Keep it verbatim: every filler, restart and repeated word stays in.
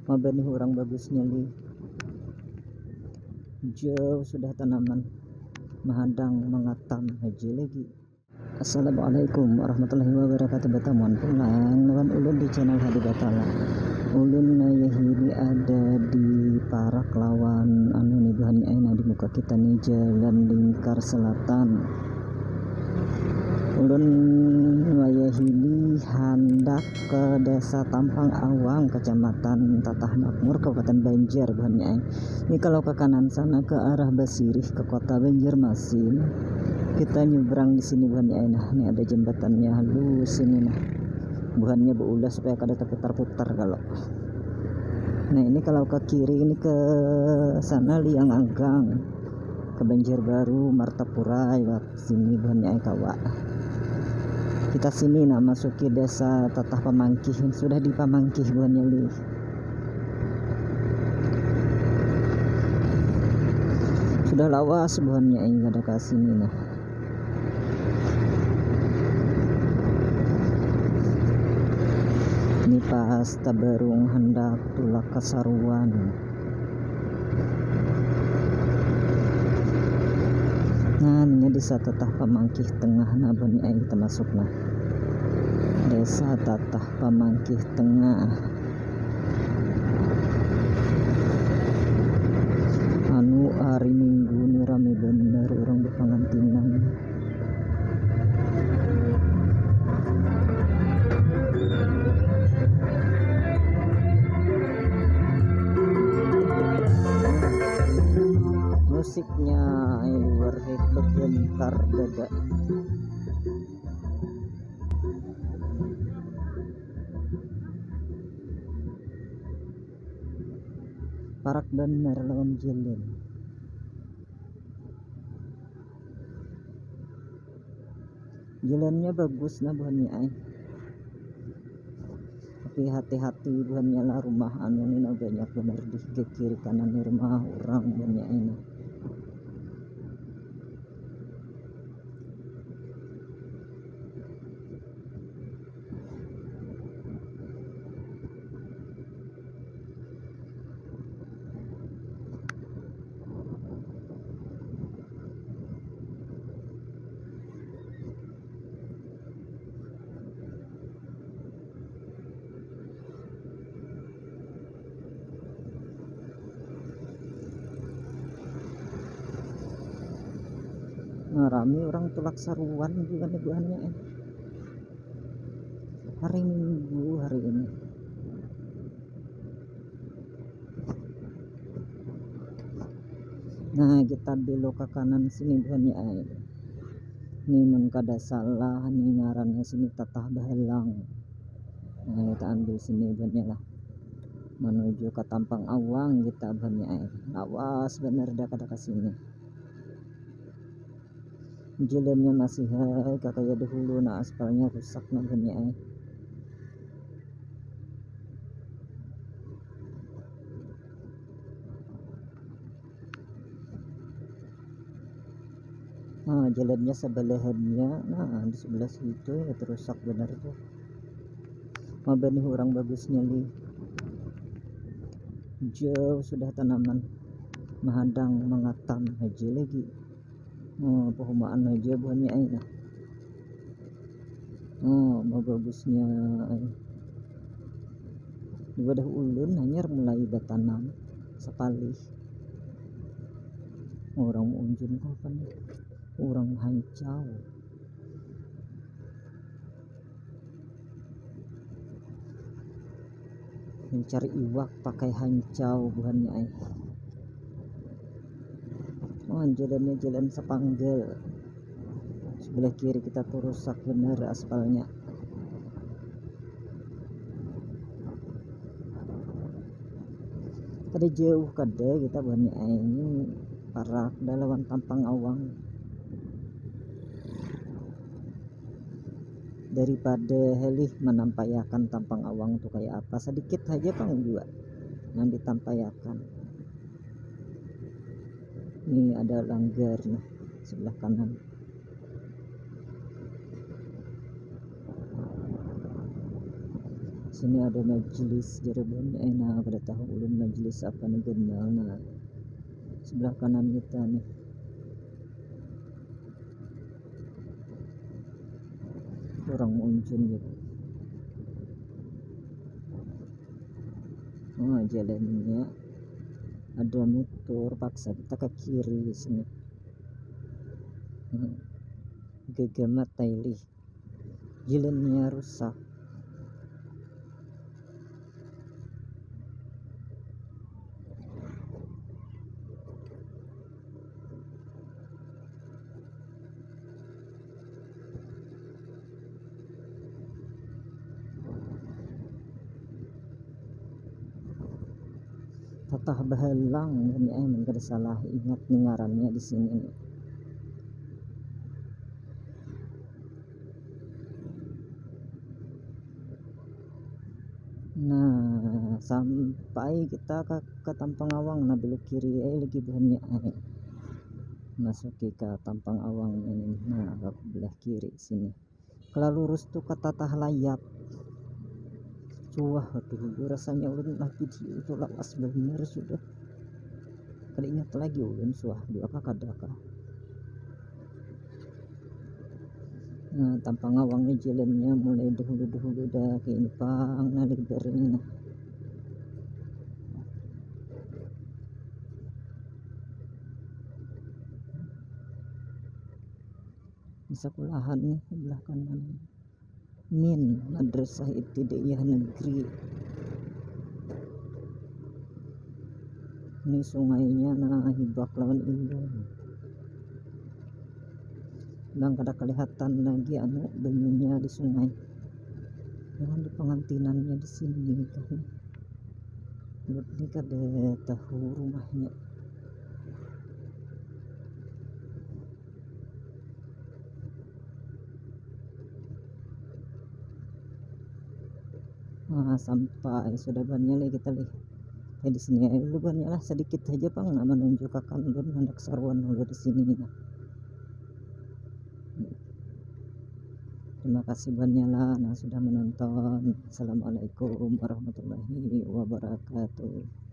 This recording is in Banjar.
Mabanih urang bagusnya lih. Jauh sudah tanaman, mahadang mangatam haja lagi. Assalamualaikum warahmatullahi wabarakatuh. Batamuan pulang lawan ulun di channel Hadi Batala. Ulun ngayahi ni ada di parak lawan anu ni buhannya ai nah di muka kita ni, Jalan Lingkar Selatan. Ulun ngayahi ni handak ke Desa Tampang Awang, Kecamatan Tatah Makmur, Kabupaten Banjar buhannya ai. Ini kalau ke kanan sana ke arah Basirih ke kota Banjarmasin, kita nyebrang di sini buhannya ai. Nah, ini ada jembatannya halus ini nah. Buhannya beulah supaya kada terputar-putar kalau. Nah, ini kalau ke kiri ini ke sana Liang Anggang, ke Banjarbaru, Martapura, lewat sini buhannya ai kawa. Kita sini nah masuki Desa Tatah Pamangkih, sudah di Pamangkih buhannya lih. Sudah lawas buhannya ai kada ka sini nah. Ini pas tabarung handak tulak ka Saruan. Nah, ini Desa Tatah Pamangkih Tengah nah buhannya ai kita masuk nah. Desa Tatah Pamangkih Tengah. Anu, hari Minggu ni rami banar urang bapangantinan. Musiknya ai luar heh, bagantar dada. Parak banar lawan jalan. Jalannya bagus nah buhannya ai. Tapi hati-hati buhannya lah, rumah anu ni nah banyak banar di kiri kanan ni rumah urang buhannya ai nah. Nah, rami urang tulak Saruan jua nih buhannya eh. Hari Minggu hari ini. Nah, kita belok ke kanan sini buhannya ai. Ni mun kada salah ni ngarannya sini Tatah Bahalang. Nah, kita ambil sini buhannya lah. Menuju ke Tampang Awang kita buhannya ai. Lawas banar dah kada ke sini. Jalannya masih hai kakaya dahulu nah, aspalnya rusak nah buhannya ai. Nah, jalannya sebelahannya nah di sebelah situ ya, terusak benar tuh. Mabanih orang bagusnya li. Jauh sudah tanaman, mahadang mangatam haja lagi. Oh, pahumaan haja buhannya ai nah. Oh, bagusnya ai. Ibadah ulun hanyar mulai batanam sapalih. Orang maunjun kah apa nih? Orang hancau. Mencari iwak pakai hancau buhannya ai. Oh, jalannya jalan sepanggal. Sebelah kiri kita tuh rusak bener aspalnya. Kada jauh kada kita buhannya ai, ini parak dah lawan Tampang Awang. Daripada halih manampaiakan Tampang Awang tu kaya apa, sadikit haja pang jua nang ditampaiakan. Ni ada langgar nah sebelah kanan. Ini ada majelis, jadi buhannya, eh, nah, kada tahu ulun majelis apa nih ganal. Nah, sebelah kanan kita nih orang muncul gitu. Oh, jalannya ada motor, paksa kita ke kiri sini. Hmm. Gegemat tailih. Jalannya rusak. Tatah Bahalang ini, eh, mun kada salah ingat nih ngarannya di sini nih. Nah, sampai kita ke, ke Tampang Awang, nah, belok kiri, eh, lagi buhannya, eh. Masuki ke Tampang Awang ini, nah, ke belah kiri sini. Kalau lurus tuh ke Tatah Layap. Cuah, aduh, rasanya ulun lah video itu lawas bener sudah. Kada ingat lagi ulun suah dua kah kada kah. Nah, Tampang Awang ni jalannya mulai dahulu-dahulu dah, kayak ini pang, nah, lebarnya, nah. Ini sekolahan nih sebelah kanan. Min, Madrasah Ibtidaiyah Negeri. Ini sungainya, nah, hibak lawan ilung. Nang kada kelihatan lagi anu banyunya di sungai. Jangan di pengantinannya di sini tuh. Ini kada tahu rumahnya. Nah, sampai sudah banyak lagi kita lih. Ya, di sini aja dulu banyak lah, sedikit saja pang, nah, menunjukkan ulun hendak saruan dulu di sini. Nah. Terima kasih banyak lah, nah, sudah menonton. Assalamualaikum warahmatullahi wabarakatuh.